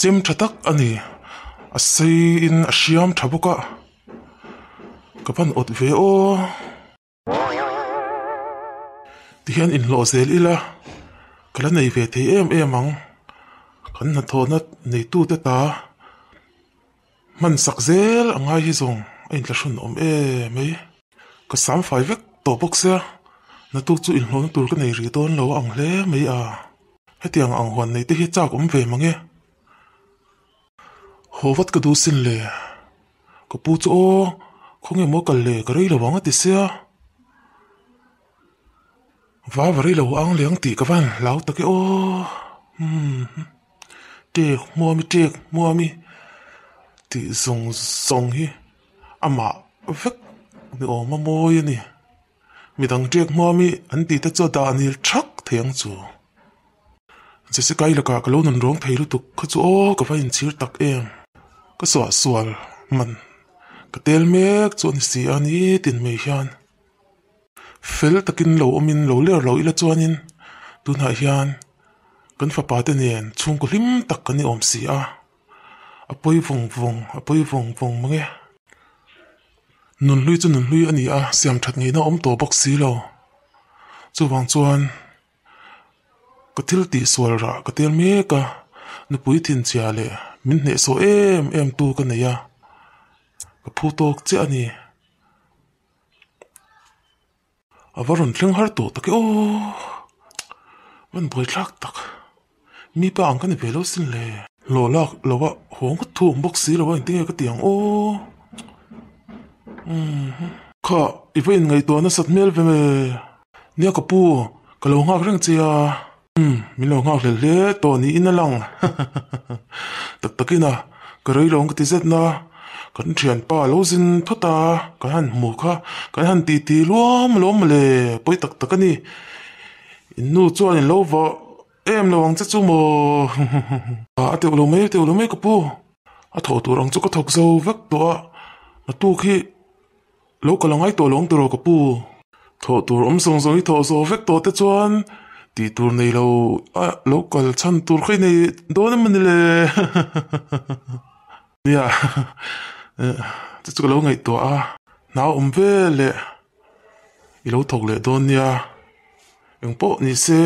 Chem tha tak a ni. A seiin a hriam tha bawk a. Ka van awt ve aw. Tihian inhlawh zel ila ka la nei ve thei em em ang. Kan hnathawhna neitute ta hman sak zel a ngai hi zawng a inthlahrun awm em mai. Ka sam fai vek tawh bawk sia, naktuk chu inhlawhna tur ka nei rih dawn lo a ang hle mai a. Hetiang ang huan nei te hi chak awm ve mang e. Haw vat ka duh sin le. Ka pu chu aw, khawnge maw kal le, ka rei lo ang a ti sia. Va va rei lo ang leh ang tih ka van hlau tak e aw. Umm tek hmuami tek hmuami tih zawng zawng hi amah vek ni awm a mawi a ni. Midang ṭek hmuami an tih te chu a dah nil ṭhak thei ang chu. Jessica i lakah ka lo nun rawng thei lutuk kha chu aw ka va inchhir tak em. Ka suah sual man ka tel mek chu a ni si a nitin mai hian fel takin lo awmin lo ler lo ila chuanin tunah hian kan fapa te nen chhungkaw hlim tak kan ni awm si a, a pawi vawng vawng a pawi vawng vawng mang e. Nunhlui chu nunhlui a ni a, siam that ngeina a awm tawh bawk si lo. Chuvang chuan ka thil tih sual rah ka tel mek a, nupui thinchhia leh min hnehsawh em em tu ka nei a, ka phu tawk chiah a ni. A va rawn thleng har tawh tak e aw, van buaithlak tak, mi pa ang ka ni ve lo sin le. Hlawh lak lo a haw ngawt thu awm bawk si lo a engtin nge ka ti ang aw. Umm kha i va inngaihtuah nasat hmel ve nge. Nia ka pu, ka lo nghak reng che a. Umm, min lo nghak hlel hle tawh niin a lang. Tak takin a, ka rei lo ang ka ti zet na. Kan thianpa a lo zin phawt a, kan han hmu kha, kan han titi luam luam mawle, pawi tak tak a ni. In nu chuan in lo vah em lo ang che chu maw. A teuh lo mai, a teuh lo mai ka pu. A thawh tur ang chu ka thawk zo vek tawh a, naktuk hi. Lo kal angai tawh lo ang tiraw ka pu? Thawh tur awm zawng zawng i thawh zawh vek tawh te chuan tih tur nei lo a lo kal chhan tur kha i nei dawn em a ni le? Nia chu chu ka lo ngaihtuah a, hna awm vel leh i lo thawk leh dawn nia, engpawh ni se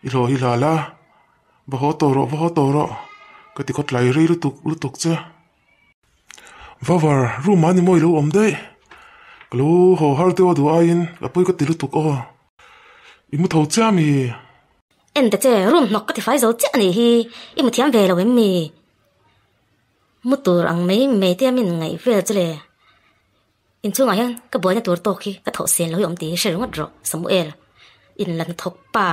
i hlawh hi hlal a, va haw tawh rawh va haw tawh rawh ka ti khawtlai rei lutuk lutuk che. Vavar, room ah ni maw i lo awm daih? Ka lo haw har deuh a duh aiin ka pawi ka ti lutuk aw. I mu tho chiah mi? En ta che, room hnawk ka ti fai zo chiah a nih hi, i mu thiam ve lo em mi? Mu tur ang mai mai te a min ngaih vel chu le. Inchhungah hian ka buaina tur tawk hi ka thawh sen lo hi awm tih hi hre ringawt rawh, Samuel. Inla hnathawk pa,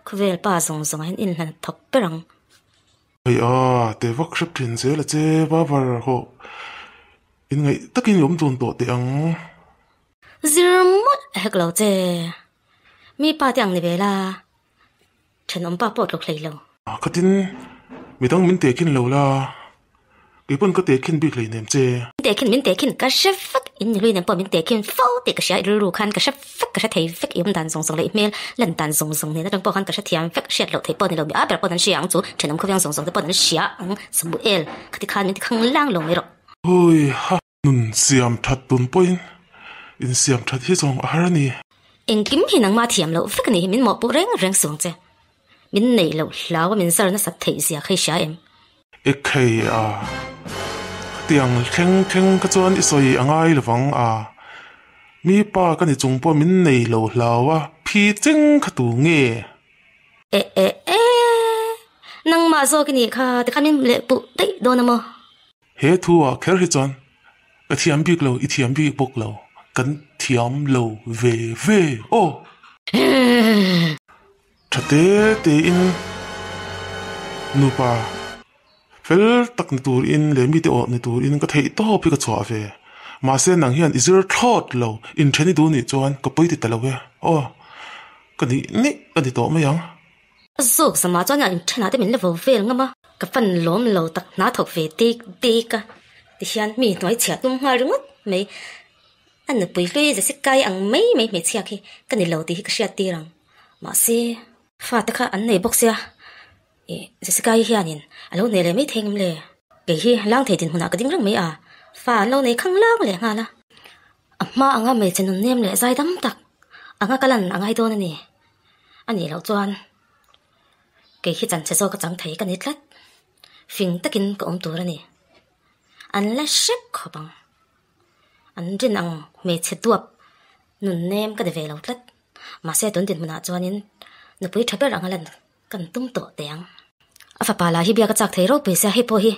khawvel pa zawng zawngah hian inla hnathawk ber ang. Hei a, teh vak hrep thin zel a che, Vavar hawh in ngaih takin i awm dun tawh teh ang. Zir mawlh hek lo che, mi pa te ang ni ve la, thenawm pa pawh tluk hlei lo. Khatin midang min tehkhin lo la, Kei pawn ka tehkhin bik hleinem che. Min tehkhin, min tehkhin, ka hre vek, in ni hlui nen pawh min tehkhin fo tih ka hria, i rilru khan ka hre vek, ka hre thei vek, i awm dan zawng zawng leh i hmel lan dan zawng zawng nen atang pawh khan ka hre thiam vek, hriat loh theih pawh ni lo, mi a ber pawh an hria ang chu, thenawm khawveng zawng zawng te pawh an hria ang, Samuel, khati khan min ti khang lang lo mai rawh. Hui ha, nun siam that tun pawhin insiam that hi zawng a har a ni. Engkim hi nangmah thiam loh vek a ni hi, min mawhpuh reng reng suang che. Min neih loh hlau a min zar nasat theih zia kha i hria em? Ekhei a, khatiang thleng thleng kha chuan i sawi a ngai lo vang a, mi pa ka ni chung pawh min nei lo hlau a, phi cheng kha tu nge? E e e, nangmah zawk i nih kha, tikhan min leh puh daih dawn a maw? He thu ah kher hi chuan ka thiam bik lo, i thiam bik bawk lo, kan thiam lo ve ve aw. Tha te te in nupa fel tak ni tur in leh mite awh ni tur in ka theih tawp hi ka chhuah ve. Mahse nang hian i zir thlawt lo, inthen i duh nih chuan ka pawi ti ta lo e. Aw, ka nih nih ka ni tawh mai ang. A zawk zamah chuan a inthenah te min la vo vel ngam a, ka fan lawm lo tak hna thawk ve dik dik a tihian mi hnuai chhiah tum nghal ringawt mai. A nupui hlui Jessica-i ang mai mai hmeichhia khi ka ni lo tih hi ka hriat tir ang. Mahse, fate kha an nei bawk sia, Ih, Jessica-i hianin a lo hneh leh mai thei ngam le? Kei hi lang thei dinhmunah ka ding reng mai a, fa an lo nei khang lang leh nghal a. A hma anga hmeichhe nun nem leh zai dam tak anga ka lan a ngai dawn a ni. A nih loh chuan kei hi chanchhe zawk a chang thei ka ni tlat. Fing takin ka awm tur a ni. An la hrep khawp ang. An rin ang hmeichhe duap nun nem ka ni ve lo tlat. Mahse tun dinhmunah chuanin nupui tha ber anga lan kan tum tawh teh ang. A fapa lah hi biak a chak thei ropui sia hei pawh hi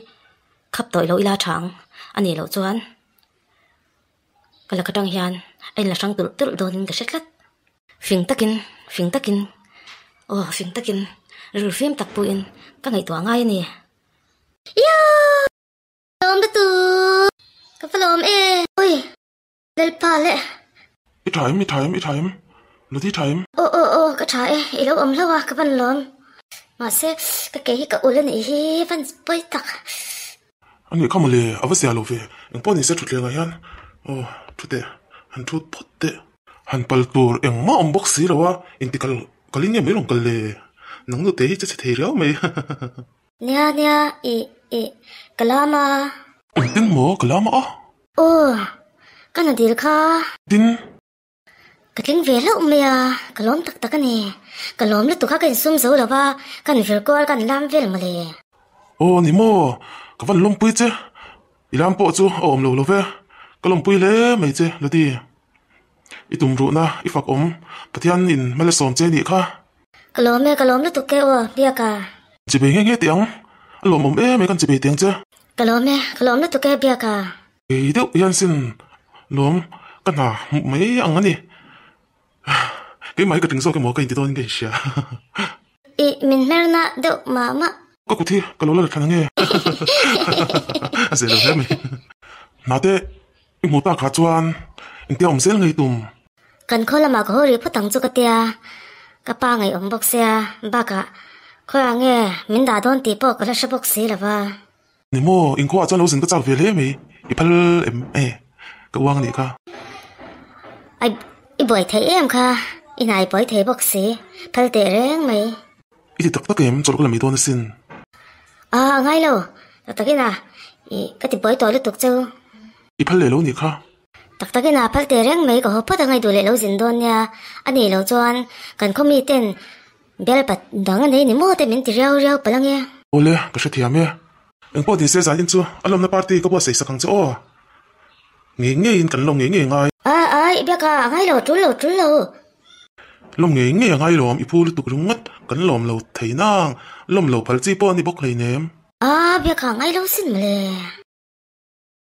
khap tawih loh ila tha ang. A nih loh chuan ka lak atang hian a inla hrang tulh tulh dawnin ka hre tlat. Fing takin, fing takin, aw fing takin rilru fim tak puiin ka ngaihtuah ngai a ni. Iaa! Lawm lutuk! Ka va lawm e! Ui! Lalpa le! I tha em, i tha em, i tha em? Loti i tha em? Aw aw aw, ka tha e, i lo awm hlauh a, ka van lawm. Mahse, ka ke hi ka ul a nih hi, van pawi tak. A nih kha mawle, a va zia lo ve. Eng pawh ni se thutthleng ah hian, aw thu teh, han thu phawt teh. Han pal tur engmah awm bawk si lo a, inti kal kal in nge mai rawn kal le? Nang nute hi che chhe thei riau mai. Nia nia, ih ih, ka lam a. Engtin maw ka lam a? Aw, ka na dil kha. Tin. Ka tling ve hlauh mai a, ka lawm tak tak a ni. Ka lawm lutuk a ka insum zo lo va, kan vir kual kan lam vel mawle. Aw ni maw, ka van lawmpui che. I lam pawh chu a awm lo lo ve, ka lawmpui hle mai che Loti. I tum ruhna i fak awm, Pathian in hmel a sawm che nih kha. Ka lawm e, ka lawm lutuk e aw, Biaka. Chibei nghe nghe teh ang, a lawmawm em e kan chibei teh ang che. Ka lawm e, ka lawm lutuk e Biaka. Kei deuh hian sin lawm ka hna hmuh mai ang a ni. Keimah hi ka tling zawk emaw ka inti dawnin ka inhria. I min hmerna deuh mah mah. Ka kut hi ka lo la la thlan ange. A zeh lo hle mai. Hnate i hmuh tak ah chuan engtia awm zel ngei tum. Kan khaw lamah ka haw rih phawt ang chu ka tia, ka pa ngaihawm bawk sia, bakah khawiah nge min dah dawn tih pawh ka la hre bawk si lo va. Ni maw, inkhuaah chuan lo zin ka chak ve hle mai, i phal em e, ka uang a nih kha. Ai, i buai thei em kha, i hnai buai thei bawk si, phal teh reng mai. I ti tak tak em, chawlh ka la mai dawn asin. A, a ngai lo, tak takin a, i, ka ti buai tawh lutuk cheu. I phal leh lo nih kha. Tak takin a, phal teh reng mai, ka haw phawt a ngaihduh leh lo zin dawn nia, a nih loh chuan kan khaw miten Bel pat dang a nei ni maw te min ti riau riau palh ange. Awle, ka hrethiam e. Engpawh ni se zan in chu a lawmna party ka buatsaih sak ang che aw. Ngei ngeiin kan lawm ngei ngei a ngai. A ai, i biak a, a ngai lo, tul lo, tul lo. Lawm ngei ngei a ngai lawm, i phu lutuk ringawt kan lawm lo thei nang, lawm lo phal chi pawh a ni bawk hleinem. A, biak a ngai lo sin mawle.